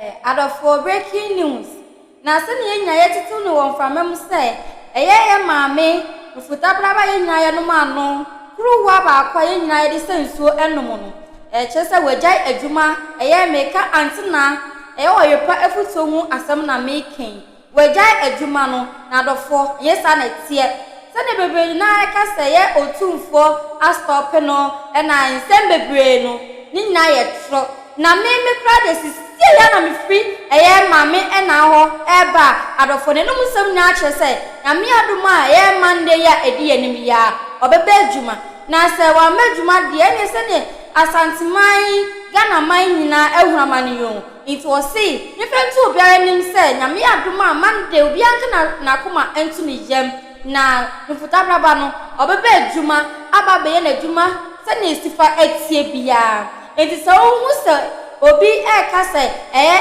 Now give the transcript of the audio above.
Adɔfoɔ, breaking news. Na sɛnea yɛn nyinaa yɛtetew no wɔ mframa mu sɛ ɛyɛ yɛn maame mfutabraba, yɛn nyinaa yɛnom ano kuruwa baako a yɛn nyinaa yɛde sɛ nsuo nom no, ɛkyerɛ sɛ wagyae adwuma. Ɛyɛ meka antena ɛyɛ Oyerepa afutuo ho asɛm na meka yi. Wagyae adwuma no. Na adɔfoɔ, ɛnyɛ saa na ɛteɛ sɛdeɛ bebree naa ɛka sɛ ɛyɛ Otumfoɔ astop no. Ɛna nsɛm bebree no ne nyinaa yɛ torɔ. Na me kora de sisie yɛ na mefiri ɛyɛ maame ɛna hɔ ɛba. Adɔfoɔ, n'anum nsɛm nyinaa kyerɛ sɛ Nyame adom a, ɛyɛ Monday yi a ɛdi yɛn anim yi a, ɔbɛba adwuma. Na sɛ wamma adwuma deɛ, ɛne sɛdeɛ Asanteman, Ghana man nyinaa ahunu amane yi o. Nti wɔse nifa nto obiara anim sɛ Nyame adom a, Monday obiara nka n'akoma nto ne yam na mfutabraba no ɔbɛba adwuma, aba abɛyɛ n'adwuma sɛnea esi fa atie biara. Nti sɛ wohu sɛ obi ɛreka sɛ ɛyɛ